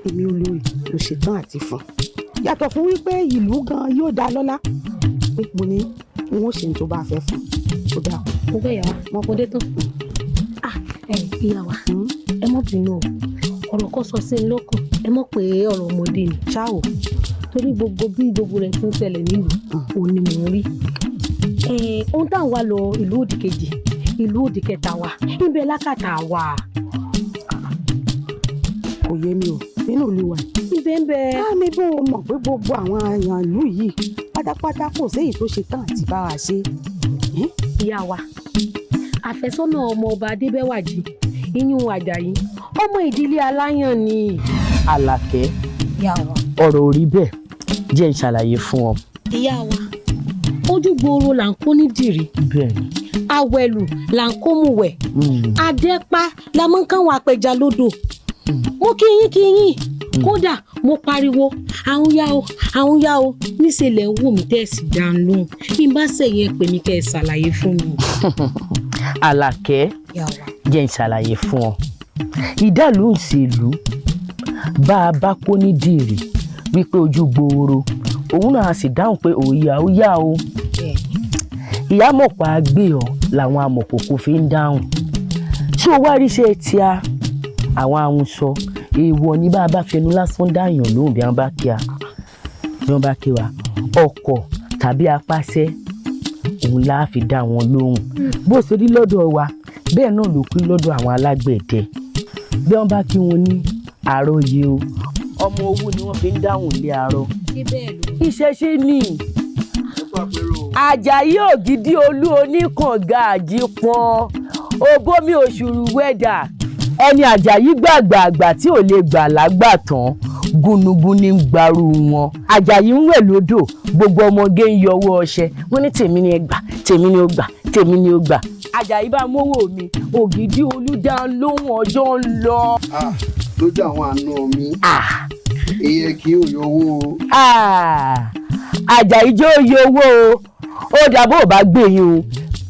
èmi olórí ló ṣetán àti fún. Yàtọ̀ fún wípé ìlú gan yóò dá lọ́lá, pé mo ní n ó ṣe ní tó bá fẹ́ fún ó dáa. Mo fẹ́ yà wá mo kò dé tán. Ìyá wa, ẹ mọ̀ bínú o, ọ̀rọ̀ kan sọ sí i lọ́kàn, ẹ mọ̀ pé ọ̀rọ̀ ọmọdé ni. Ṣá o. Torí gbogbo bí gbogbo rẹ̀ ti ń ṣẹlẹ̀ nílùú òun ni mò ń rí. Ohun tá à ń wá lọ ìlú òdì kejì, ìlú òdì kẹta wa, níbẹ̀ lákàtà wa. Kò yé mi o, nínú ìlú wa. Ibẹ̀ ń bẹ. Ká mi bó o mọ̀ pé gbogbo àwọn èèyàn ìlú yìí pátápátá kò séyìí tó ṣe tán àti bá wa ṣe. Ìyá wa, àfẹ́sọ́nà ọmọ ọba Adébẹ́wàjì, iyún Àjàyí, ọmọ ìdílé aláyàn ni. Àlàkẹ́, Ìyá wa. ọ̀rọ̀ ò rí bẹ́ẹ̀, jẹ́ n ṣàlàyé fún ọ. Ìyá wa, ojú gbooro là ń kó ní dìrí, Bẹ́ẹ̀ni. awẹ̀lù là ń kó mùwẹ̀, adẹ́pá la mọ́ káwọn apẹja lódò. Mo kí yín kí yín, kódà mo pariwo àwọn yá o, àwọn yá o, níṣẹ́ lẹ̀ ń wò mí tẹ́ẹ̀sì dá ń lóhùn. Bí n bá sẹ̀yìn ẹ pè mí kẹ́ ẹ ṣàlàyé fún mi. Àlàkẹ́, jẹ́ n ṣàlàyé fún ọ. Ìdálù ń ṣèlú bá a bá kó ní dìrì wípé ojú gbooro òun náà a sì dáhùn pé òòyà ó yá o. Ìyá mọ̀pá gbé ọ làwọn amọ̀kòkò fi ń dáhùn. Ṣé o wá rí iṣẹ́ tíá àwọn ahunṣọ èèwọ̀ ní bá a bá fẹnu lásán dáyàn lóhùn bí wọ́n bá kí a bí wọ́n bá kí wa ọkọ̀ tàbí apáṣẹ òun la fi dá wọn lóhùn. Bó ṣe rí lọ́dọ̀ wa bẹ́ẹ̀ náà ló kú lọ́dọ̀ àwọn alágbẹ̀dẹ bí wọ́n bá kí wọn ní àròyé o, ọmọ owó ni wọ́n fi ń dáhùn lé arọ. Ìṣẹ̀ṣe ni Àjàyí Ògìdì Olú oníkànga àjípọn òbómi òṣùrù wẹ́dà ẹni Àjàyí gbàgbàgbà tí ò lè gbà lágbà tán gúnugún ní gbaru wọn. Àjàyí ń wẹ̀ lódò, gbogbo ọmọge ń yọwọ́ ọṣẹ, wọ́n ní tèmi ni ẹ gbà, tèmi ni ó gbà, tèmi ni ó gbà. Àjàyí bá mówó mi, Ògìdì Olú dá lóhùn ọjọ́ ń lọ. Lójú àwọn àna mi, ìyẹn kì í yọ owó o. Àjàyí jẹ́ òye owó o, ó dà bó o bá gbé yín o,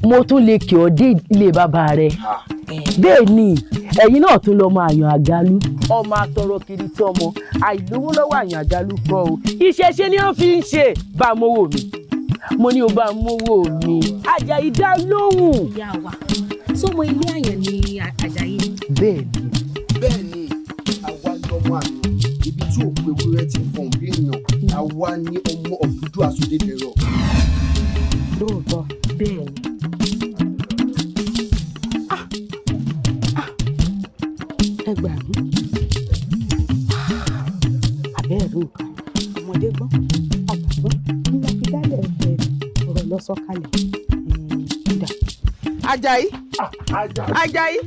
Mo tún lè kí ọ dé ilé bàbá rẹ. Bẹ́ẹ̀ ni ẹ̀yin náà tún lọ́mọ àyàn àgálù, ọmọ atọrọ kiri tí ọmọ àìlówó lọ́wọ́ àyàn àgálù kọ́ o. Ìṣẹ̀ṣe ni wọ́n fi ń ṣe. Bá a mówó mi, mo ní o bá a mówó mi. Àjàyí dá lóhùn. Ìyá wa, sọmọ ilé àyàn ni Àjàyí. Bẹ́ẹ̀ ni. Bẹ́ẹ̀ ni, àwa ni ọmọ àná ibi tí òkú ewúrẹ́ ti fọ̀n bí ènìyàn, àwa ni ọmọ ọ̀dúdú àsọdédẹrọ. Lóòótọ́. Bẹ́ẹ̀ ni. Ẹ gbà mí, àbẹ́ ẹ̀rú nǹkan, ọmọdé gbọ́n, àgbà gbọ́n, ńlá fi dálẹ̀ ẹ̀fẹ̀ ọ̀rọ̀ lọ sọ́kalẹ̀ dà. Àjàyí, Àjàyí, Àjàyí,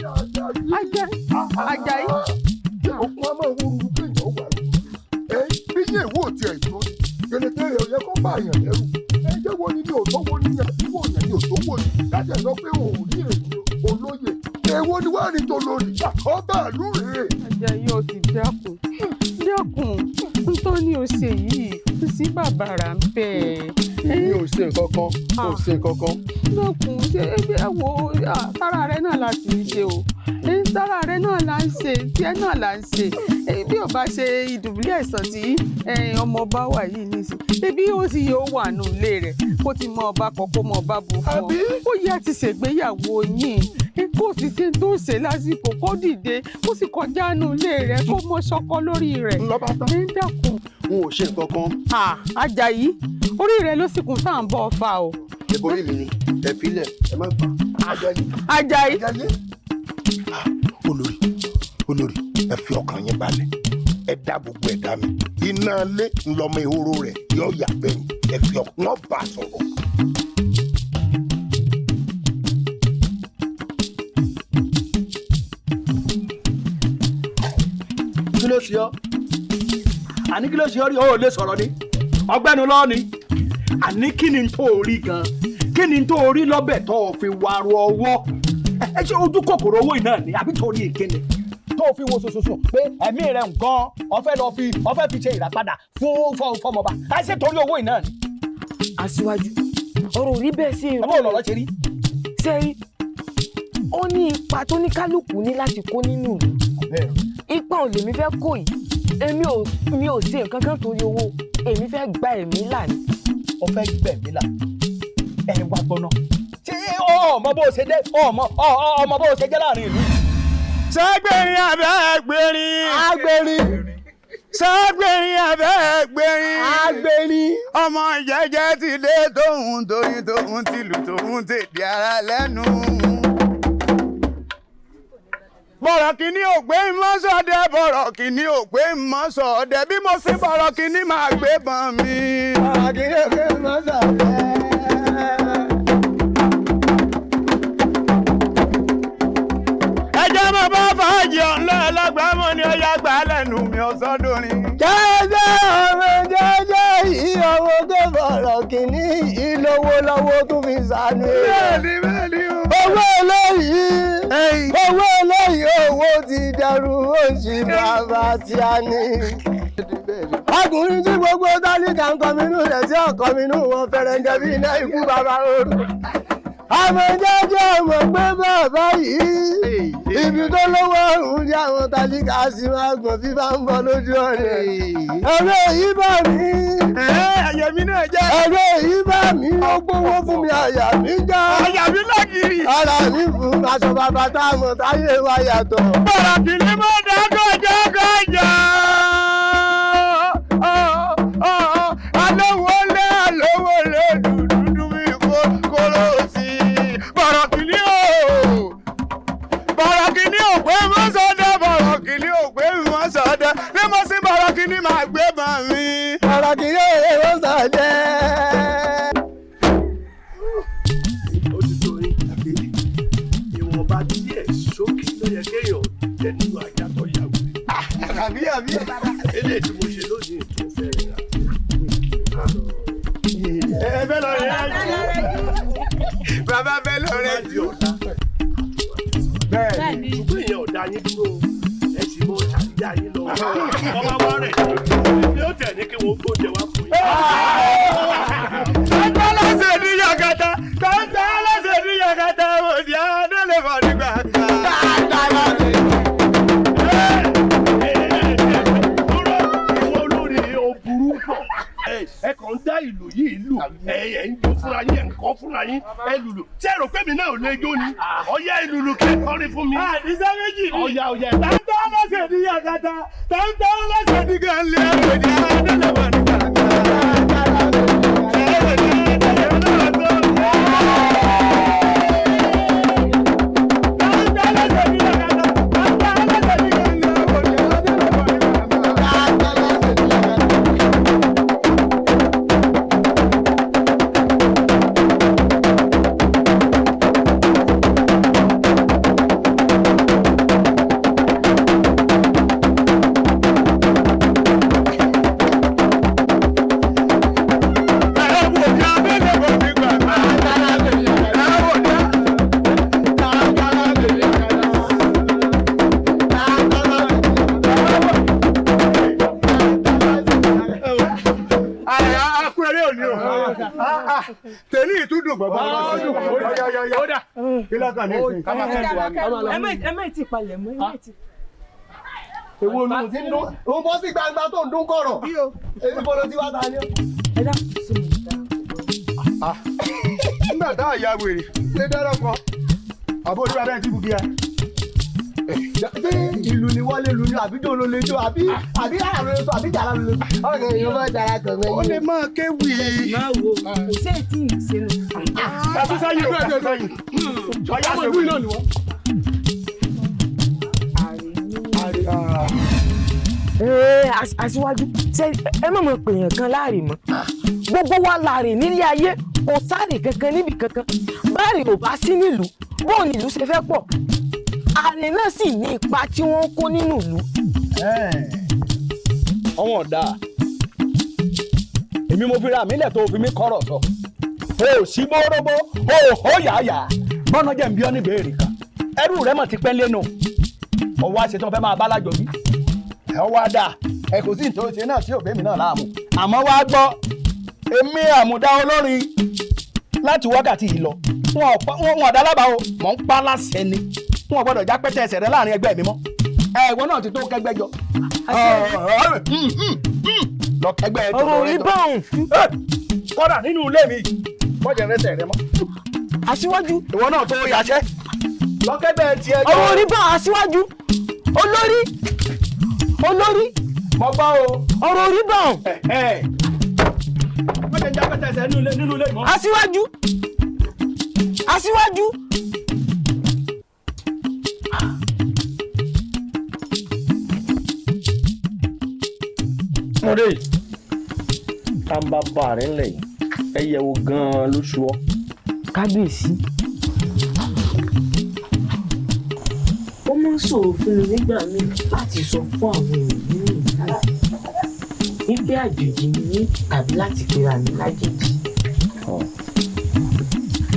Àjàyí. Òkun a máa wo ruru kéèyàn wà lọ ẹ bí yẹn ìwọ tiẹ̀ tó ni gẹlẹtẹ rẹ yẹ kó bá yàn lẹ́rù. Ẹ jẹ́ wo ni ní òtó wo ni àti wo yẹn ní òtó wo ni láti ẹ̀ sọ pé òun ní èyí olóye èwo ni wàá ní tó lórí ọba ìlú rèé. Àjàyí, o sì dákun dákun, ntọ́ ni o ṣe yìí kò sí bàbàrà ń bẹ̀. Mi ò ṣe nǹkan kan, kò ṣe nǹkan kan. Dákun, ṣe ẹgbẹ́ wo sára rẹ náà la sì ń ṣe o, sára rẹ náà la ń ṣe, tiẹ̀ náà la ń ṣe. Bí o bá ṣe ìdùbúlẹ̀ àìsàn tí ọmọ ọba wà yìí nísìn, ebi ó sì yóò wà nù ilé rẹ̀ kó ti mọ ọba kan, kó mọ ọba bò fún ọ. Ó yẹ ti ṣègbéyàwó yín, kó sì ṣe tó ṣe lásìkò, kó dìde, kó sì kọjá nù ilé rẹ̀, kó mọ ṣọkọ lórí rẹ̀. Ẹ dákun. N ò ṣe nǹkan kan. Àjàyí, orí rẹ ló sì kún tá à ń bọ̀ fa o. Ẹ borí mi ni, ẹ filẹ̀, ẹ má gbà. Àjàyí. Olórí, olórí, ẹ fi ọkàn yín balẹ̀, ẹ dá gbogbo ẹ̀dá mi, iná ilé ńlọmọ ehoro rẹ̀ yóò yà gbẹ̀yìn. Ẹ fi ọkàn wọn bá a sọ̀rọ̀. Kí ló ṣe ọ́? Àní kí ló ṣe ọ́ rí? O ò lè sọ̀rọ̀ ni, ọgbẹ́nu lọ́ọ́ ni. Àní kí ni tó o rí gan? Kí ni tó o rí lọ́bẹ̀ tó o fi wàrú ọwọ́? Ẹ ṣe ojú kòkòrò owó iná ni àbí torí ìkíni tó o fi wo sososo pé ẹ̀mí rẹ̀ nǹkan ọ̀fẹ́ lọ fi ọ̀fẹ́ fi ṣe ìràpadà fún fọmọba? Ẹ ṣe torí owó iná ni. Aṣíwájú, ọ̀rọ̀ ò rí bẹ́ẹ̀ sí ẹ bó lọ̀rọ̀ ṣe rí. Sẹ́rí, ó ní ipa tó ní kálukú ní láti kó nínú ìlú. Ipa ò lèmi fẹ́ kó yìí. Èmi ò mi ò ṣe nǹkan kan torí owó, èmi fẹ́ gba ẹ̀mí là ni. O fẹ́ gbẹ̀mí là? Ẹ wá gbọ́ná, ṣé ọmọ bó ṣe dé, ọmọ ọmọ bó ṣe jẹ́ láàrin ìlú yìí? Sẹ́gbẹ̀rin abẹ́ gbẹ̀rin. Agbẹ̀rin. Sẹ́gbẹ̀rin abẹ́ gbẹ̀rin. Agbẹ̀rin. Ọmọ jẹ́jẹ́ ti dé tóun torí tóun tìlù tóun tèdè ara lẹ́nu. Bọ̀rọ̀ kìíní ò gbé mọ́sọ̀dẹ, bọ̀rọ̀ kìíní ò gbé mọ́sọ̀dẹ, bí mo sí bọ̀rọ̀ kìíní máa gbé bọn mi. Bọ̀rọ̀ kìíní ò gbé mọ́sọ̀dẹ. Ẹjẹ́ mo bá fàájì ọ̀nlọ́ ẹlẹ́gbàá mọ́ ni ó yá gbà lẹ́nu mi ọ̀sọ́dúnrin. Jẹ́jẹ́ ọmọ jẹ́jẹ́ yìí, ọmọ tó bọ̀rọ̀ kìíní yìí lówó lọ́wọ́ tó fi sànú. Bẹ́ẹ̀ni, bẹ́ẹ̀ni o. Owó eléyìí, owó eléyìí, owó ti dẹrù oṣù bàbá tí a ní. Ọkùnrin tí gbogbo tálíkà ń kọminú rẹ̀ tí ọ̀kọminú wọn fẹ̀rẹ̀ǹgẹ̀ bí iná ikú bàbá ooru. Ọmọ jẹ́jẹ́ ọmọ pé bàbá yìí ibi tó lówó ọ̀hún ní àwọn tálíkà sì máa gbọ̀n bí bá ń bọ̀ lójú ọ̀rẹ́. Ẹ̀rọ èyí bá mi. Àyà mi náà jẹ́. Ẹ̀rọ èyí bá mi, ó gbówó fún mi, àyà mi já. Àyà mi lágìrì. Ara mi fún aṣọ bàbá tá a mọ̀ táyé wa yàtọ̀. Bọ̀rọ̀ kìíní mọ́ dákọ̀jọ́ kọjọ́. Alówó lé alówó lé dúdú mi kóró sí i. Bọ̀rọ̀ kìíní o. Bọ̀rọ̀ kìíní ò pé mọ́sọ̀dọ̀, bọ̀rọ̀ kìíní ò pé mọ́sọ̀dọ̀. Bí mo sí bọ̀rọ̀ kìíní máa gbé bọ̀ mi. Bọ̀rọ̀ kìíní ò pé mọ́sọ̀dọ̀. Ó ti tó yín, ìwọ̀nba díẹ̀ sókè ló yẹ kéèyàn jẹ nínú ajá tó yà wò. Àbí àbí. Eléyìí tí mo ṣe lónìí tó fẹ́ rẹ̀ rà. Ẹ fẹ́ lọ rẹ̀ jù. Bàbá fẹ́ lọ rẹ̀ jù. Bẹ́ẹ̀ni, ṣùgbọ́n ìyẹn ò dá yín dúró, ẹ sì mọ ṣàdíyà yín lọ. Ọba wa rẹ̀ ni ó tẹ̀ ní kí wọ́n gbóúnjẹ wá fún yín. Tọ́tọ́ lọ́sẹ̀ ní yàgàtà, tọ́tọ́ lọ́sẹ̀ ní yàgàtà. fúnra yín, ẹ lùlù. Ṣé ẹ rò pé mi náà ò lè jó ni? Ọ̀yá, ẹ lùlù kẹ́ ẹ kọrin fún mi. Àdìsá méjì ni. Ọ̀yá, ọ̀yá. Tàǹtà lọ́sẹ̀ ní yàgàtà, tàǹtà lọ́sẹ̀ ní gànlẹ̀, ẹ̀wẹ̀ ní adélẹ́wà ní gàràgàrà. Akúrẹ́rẹ́ òní o. Tẹ̀lé ìtúndùn gbọ̀ngbọ̀n. Ó dà. Kí lọ́kàn ní ìsìn? Ẹ má ti palẹ̀ mọ́, ẹ má ti. Èwo ló ti ń dún? Òun bọ́ sí gbangba tó ń dún kọ̀rọ̀. Èmi bọ́ ló ti wá ta ni. Ẹ dákun, sí mi dá. Nígbà tá a ya wèrè, ṣé dára kan? Àbó olúwa bẹ́ẹ̀ ti bù kíá. Ṣé ìlú ni wọ́n lè lu ni àbí jò ló lè jó àbí àrà ló lè sọ àbí jàrá ló lè sọ? Ọ̀rẹ́ yóò máa jàrá kàn mẹ́yìn. Ó lè máa kéwì. Máa wo, kò sí èyí tí ì ṣe nù. Ẹ̀sùn sẹ́yìn o, ẹ̀sùn sẹ́yìn. Ọ̀yá ṣe wí náà ni wọ́n. Ee, aṣíwájú, ṣé ẹ má mọ̀ pèèyàn kan láàrin mọ́? Gbogbo wa láàrin nílé ayé, kò sáré kankan níbi kankan. Báàrin ò bá sí nílùú, bóun nílùú ṣe fẹ́ pọ̀? Ààrẹ náà sì ní ipa tí wọ́n ń kó nínú ìlú. Ọwọ́n ọ̀dà èmi mo fi ra mi lẹ̀ tó fi mí kọ́rọ̀ sọ. O ò sí bóróbó, o ò hó yàyà. Bọ́nà jẹ́ ń bí ọ́ ní ìbéèrè kan. Ẹrú rẹ mọ̀ ti pẹ́ lẹ́nu. Ọwọ́ àṣetán fẹ́ máa bá lájọ bí. Ẹ wá dà, ẹ kò sí ìtòsí náà tí òbí mi náà láàmú. Àmọ́ wá gbọ́, èmi àmùdá olórin láti wákàtí yìí lọ. Wọn ò dá lábàá o, mò ń pa láṣẹ ni. Wọn ò gbọ́dọ̀ já pẹ́tẹ́ ẹsẹ̀ rẹ láàrin ẹgbẹ́ mi mọ́. Ẹ ìwọ náà ti tó kẹgbẹ́ jọ. Lọ kẹgbẹ́ ẹ tó Ọ̀rọ̀ orí báwọn. Kọ́dà nínú ilé mi, bọ́jẹ̀ rẹsẹ̀ rẹ mọ́. Aṣíwájú. Ìwọ náà tó yàṣẹ́. Lọ kẹgbẹ́ tiẹ̀ jọ. Ọ̀rọ̀ orí báwọn, aṣíwájú. Olórí. Olórí. Mo gbọ́ o. Ọ̀rọ̀ orí báwọn. Bọ́jẹ̀ ń já pẹ́tẹ́ ẹsẹ̀ nínú ilé mọ́. Aṣíwájú. Aṣíwájú. Mọ̀dé, tá n bá bá rẹ̀ ńlẹ̀ yìí, ẹ yẹ̀ wò gan-an lóṣù ọ. Kábíyèsí, ó máa ń ṣòro fún mi nígbà míì láti sọ fún àwọn èèyàn nínú ìlú wípé àjòjì ni mí tàbí láti pera mi lájèjì.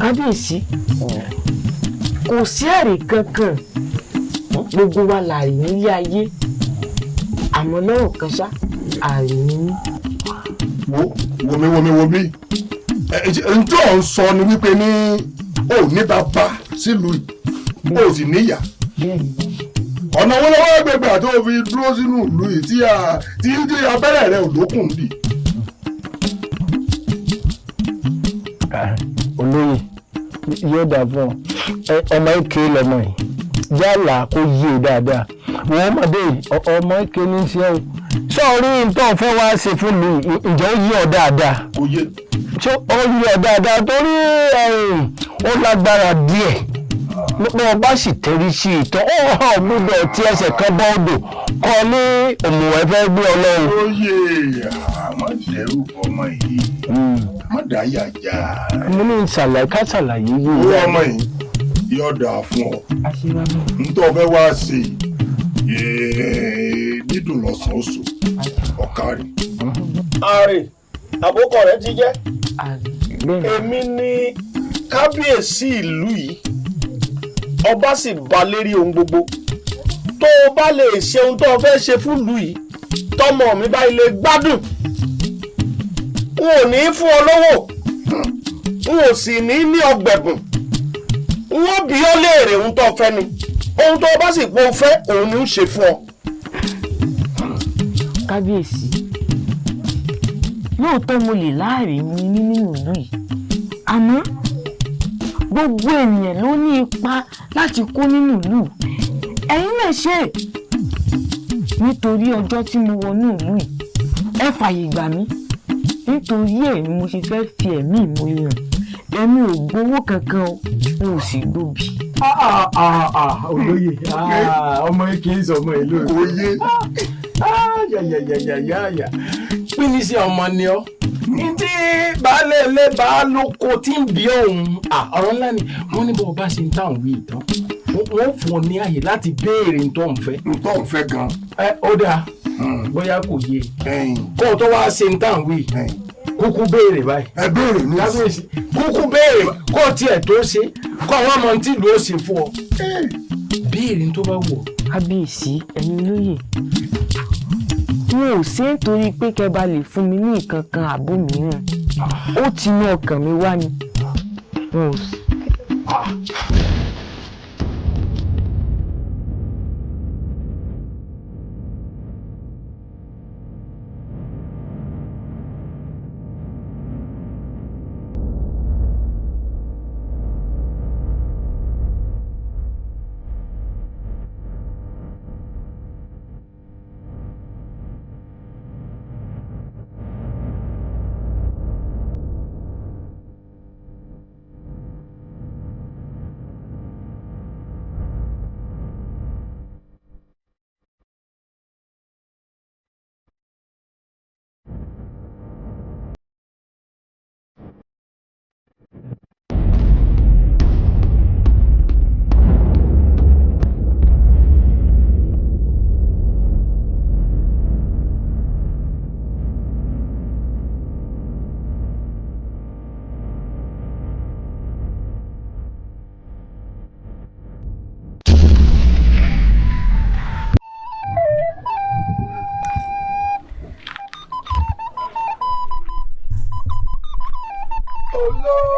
Kábíyèsí, kò sí àrè kankan, gbogbo wa làrè nílé ayé, àmọ́ lọ́rọ̀ kan ṣá, àrè ni mí. Wo wo mi wo mi wo mi, n tó ń sọ ni wípé ní o ní bàbá sílùú yìí, o sì níyà. Ọ̀nà wo lọ́wọ́ gbẹgbẹ àti òfin dúró sínú ìlú yìí tí tí abẹ́rẹ́ rẹ ò lókùn dì? Olóyè, yóò dà fún ọ. Ọmọ ike lọmọ yìí, yálà kó yé e dáadáa. Wọ́n ọmọdé ọmọ ike ní í ṣe o. Sọ̀rí nǹkan fẹ́ wá ṣe fún mi, ǹjẹ́ ó yé ọ dáadáa? Kò yé. Ṣé ó yé ọ dáadáa torí ó lágbára díẹ̀? Nípa ọba sì tẹ̀rí sí ìtàn, ó hàn gbọ́dọ̀ tí ẹsẹ̀ kan bọ́ odò kọ ní òmùwẹ̀ fẹ́ gbé ọlọ́run. Oyè, àmọ́ dẹ́rù ọmọ yìí, má dáyà já. Mo ní ṣàlàyé, ká ṣàlàyé yìí. Owó ọmọ yìí yóò dáa fún ọ. Ntọ́ fẹ́ wá sí i dídùn lọ́sàn-án oṣù ọ̀kárì. Ààrẹ àbókọ rẹ ti jẹ́. Èmi ni kábíyèsí ìlú yìí, ọba sì ba lérí ohun gbogbo. Tó o bá lè ṣe ohun tó o fẹ́ ṣe fún ìlú yìí, tọmọ mi bá ilé gbádùn, n ò ní fún ọ lówó, n ò sì ní ní ọgbẹ̀bùn, n ó bi ọ́ léèrè ohun tó o fẹ́ ni. Ohun tó o bá sì pọ̀ fẹ́, òun ni ń ṣe fún ọ. Kábíyèsí, lóòótọ́ mo lè láàrin mi nínú ìlú yìí, àmọ́ Gbogbo ènìyàn ló ní ipa láti kó nínú ìlú. Ẹ̀yin náà ṣe é, nítorí ọjọ́ tí mo wọnú ìlú yìí, ẹ fààyè gbà mí. Nítorí ẹ̀ ni mo ṣe fẹ́ fi ẹ̀mí ìmoore hàn. Èmi ò gbowó kankan o, n ò sì gbòbí. Olóyè, ọmọ yìí kì í sọ ọmọ ìlú rẹ. Oyè. Yàyàyàyàyà, pínísì ọmọ ni ọ. Ntí baálé ilé bá lóko tí ń bí òun, ọ̀rọ̀ ńlá ni. Wọ́n ní bó bá ṣe ń táwọn wí ìtàn, wọ́n fún ọ ní àyè láti béèrè ntọ́ ń fẹ́. Ntọ́ ń fẹ́ gan. Ẹ ó dáa, bóyá kò yé kó o tó wá ṣe ń táwọn wí, kúkú béèrè báyìí. Ẹ béèrè ní. Kábíyèsí, kúkú béèrè kó o tiẹ̀ tó ṣe kó àwọn ọmọ tí ìlú ó ṣe fún ọ. Béèrè tó bá wù ọ́. Kábíyèsí, ẹ̀yin olóyè, n ò ṣe é nítorí pé kẹ́ bá lè fún mi ní nǹkan kan àbó mìíràn. Ó ti inú ọkàn mi wá ni. N ò sí.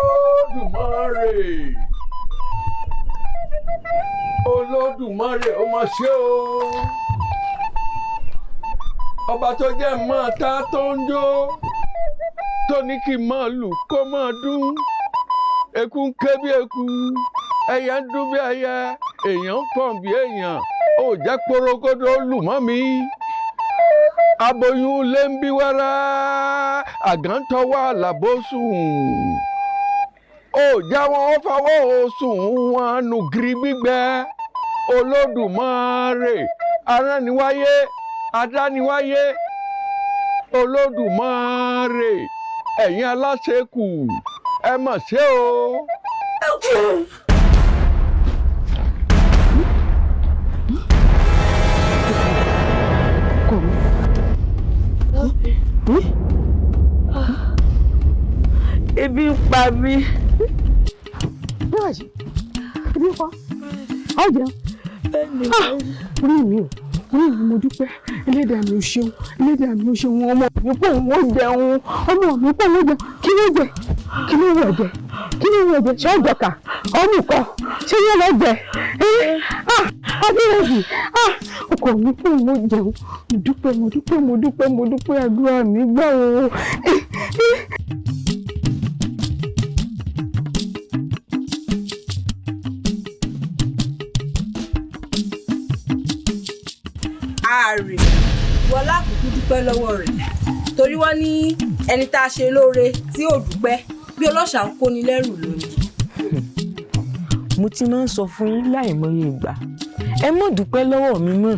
Olódùmarè, Olódùmarè, ó mà ṣe o. Ọba tó jẹ́ máa ta tó ń jó, tó ní kí n máa lù kó máa dún. Eku ń ké bí eku, ẹyẹ ń dún bí ẹyẹ, èèyàn ń fọ̀n bí èèyàn. Ó jẹ́ porogodo lù mọ́ mi. Aboyún lé ń bí wẹ́rẹ́, àgántọ́wọ́ àlàbò sùn. Ó já wọn, ó fọwọ́ sùn wọn nù gírí gbígbẹ. Olódùmarè, arániwáyé, adániwáyé, Olódùmarè, ẹ̀yin aláṣekù, ẹ mà ṣe o. Ebi ń pa mí. Bẹ́ẹ̀ni, ebi ń pa. A ó jẹun. Orí mi ò, orí mi, mo dúpẹ́. Ẹlẹ́dàá mi ò ṣeun, ẹlẹ́dàá mi ò ṣeun. Ọmọ mi pò ń ó jẹun, ọmọ mi pò ń ó jẹun. Kí ló jẹ? Kí ló wọ̀ jẹ? Kí ló wọ̀ jẹ? Ṣé ọ̀jọ̀kà? Ọmú kọ? Ṣé yóò lọ jẹ? Abẹ́rẹ́sì, ọkọ mi pò ń ó jẹun. Mo dúpẹ́, mo dúpẹ́, mo dúpẹ́, mo dúpẹ́. Àdúrà mi gbà o. Ààrẹ wọlá kúkú dúpẹ́ lọ́wọ́ rẹ̀, torí wọ́n ní ẹni tá a ṣe lóore tí ò dúpẹ́, bí ọlọ́ṣà ń kóni lẹ́rù lónìí. Mo ti máa ń sọ fún yín láìmọye ìgbà, ẹ má dúpẹ́ lọ́wọ́ mi mọ́.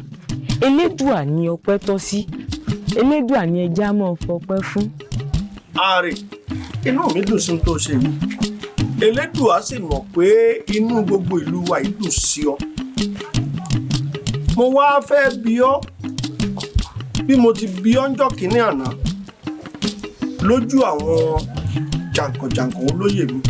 Elédùà ni ọpẹ́ tọ́ sí, Elédùà ni ẹja máa fọpẹ́ fún. Ààrẹ, inú mi dùn sí tó ṣe yìí. Elédùà sì mọ̀ pé inú gbogbo ìlú wa yìí dùn sí ọ. Mo wá fẹ́ bi ọ́ bí mo ti bi ọ́ ńjọ́ kínní àná lójú àwọn jàǹkànjàǹkàn olóyè mi,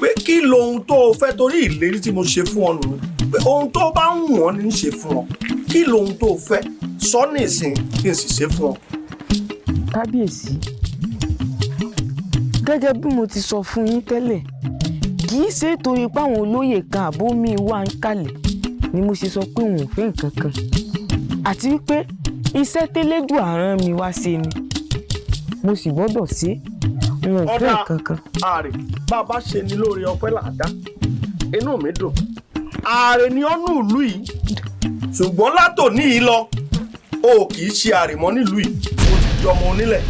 pé kí lohun tó o fẹ́, torí ìlérí tí mo ṣe fún ọ nù pé ohun tó bá ń wọ̀n ní í ṣe fún ọ. Kí lohun tó o fẹ́ sọ ní ìsìn kí n sì ṣe fún ọ. Kábíyèsí, gẹ́gẹ́ bí mo ti sọ fún yín tẹ́lẹ̀, kì í ṣe torí páwọn olóyè kan àbó mi wà ń kalẹ̀ ni mo ṣe sọ pé òun ò fẹ́ nǹkan kan, àti wípé iṣẹ́ tẹ́lẹ́dùà rán mi wá ṣe ni mo sì gbọ́dọ̀ ṣe. N ò fẹ́ Ọ̀dà kankan. Ààrẹ, bá a bá ṣe ni lóore ọpẹ́ làdá, inú mi dùn. Ààrẹ ni ọ́nú ìlú yìí, ṣùgbọ́n látòní yìí lọ, o kì í ṣe ààrẹ mọ́ nílùú yìí, o ti di ọmọ onílẹ̀.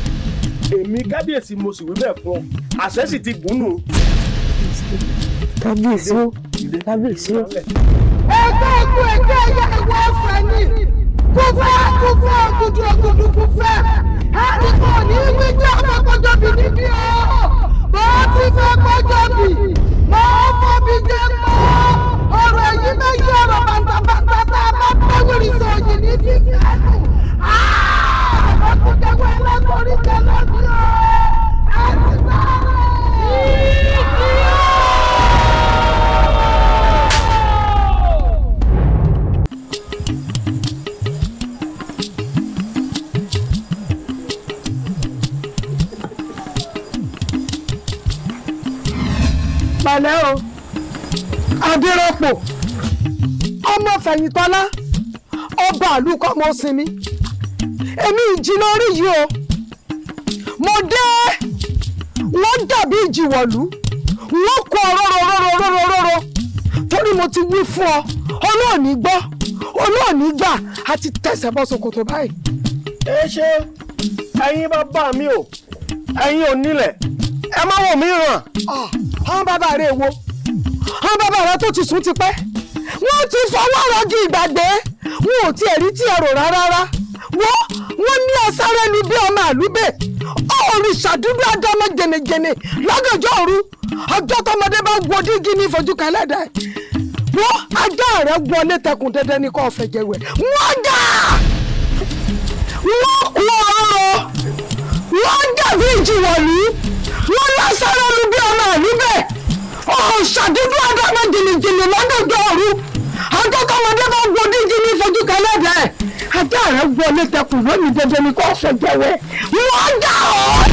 Èmi kábíyèsí mo sì wí bẹ́ẹ̀ fún ọ, àṣẹ sì ti gùn nù. Kábíyèsí o, kábíyèsí o. Ẹgbẹ́ ikú, ẹgbẹ́ ẹyẹ, ìwọ ọ̀fẹ́ ni kúfẹ́ kúfẹ́ ògùdù ògùdù kúfẹ́. Ẹnì kan ní wíjọ́ ọmọ kọjọ́bì níbí o. Bó ti fẹ́ kọjọ́bì, mo fọ́bi jẹ́ pọ́. Ọ̀rọ̀ èyí méjì, ọ̀rọ̀ bàtàbàtà tá a bá bá wíri sọ̀yìn ní fífẹ́ nù. Àbẹ̀kúndẹ̀wé ẹlẹ́kọ̀ọ́rí jẹ lọ́dún o. Ẹ ti sáré. Pẹ̀lẹ́ o, Adérọ́pò ọmọ Fẹ̀yìntọ́lá, ọba àlùkò ọmọ sinmi. Èmi ìjì lórí yìí o. Mo dé, wọ́n dàbí ìjìwọ̀lú, wọ́n kó ọ̀rọ̀rọ̀rọ̀rọ̀rọ̀rọ̀ torí mo ti wí fún ọ, olóòní gbọ́, olóòní gbà, àti tẹ̀sẹ̀ bọ́ ṣòkòtò báyìí. Ẹ ṣe ẹ̀yin bàbá mi o, ẹ̀yin ò nílẹ̀, ẹ má wò mí ràn. Àwọn bàbá rẹ̀ wo? Àwọn bàbá rẹ̀ tó ti sùn ti pẹ́, wọ́n ti fọwọ́ rọ́gì ìgbàgbé, wọn ò tiẹ̀ rí tí ẹ̀rọ rárá. Wọ́n ní ọ̀sáré ni bí ọmọ àlúbẹ̀, òrìṣà dúdú adámọ́ jẹnẹjẹnẹ lọ́gànjọ́ òru, ọjọ́ tọmọdé bá wo dígí ní ìfojú kan lẹ́dàá. Wọ́n ajá rẹ̀ wọlé tẹkùn dandan ní kò fẹ̀jẹ̀ wẹ̀. Wọ́n jà, wọ́n kú ọ̀rọ̀, wọ́n dàbí ìjìwọ̀lú, wọ́n lásàrò lu bí ọmọ àlúbẹ̀, òòṣà dúdú adámọ́ jìnnìjìnnì lọ́gànjọ́ òru, ọjọ́ tọmọdé bá wo dígí ní ìfojú kan lẹ́dàá. Ajá rẹ̀ wọlé tẹkùn lónìí dandan ní kò fẹ̀jẹ̀ wẹ̀. Wọ́n jà ọ́.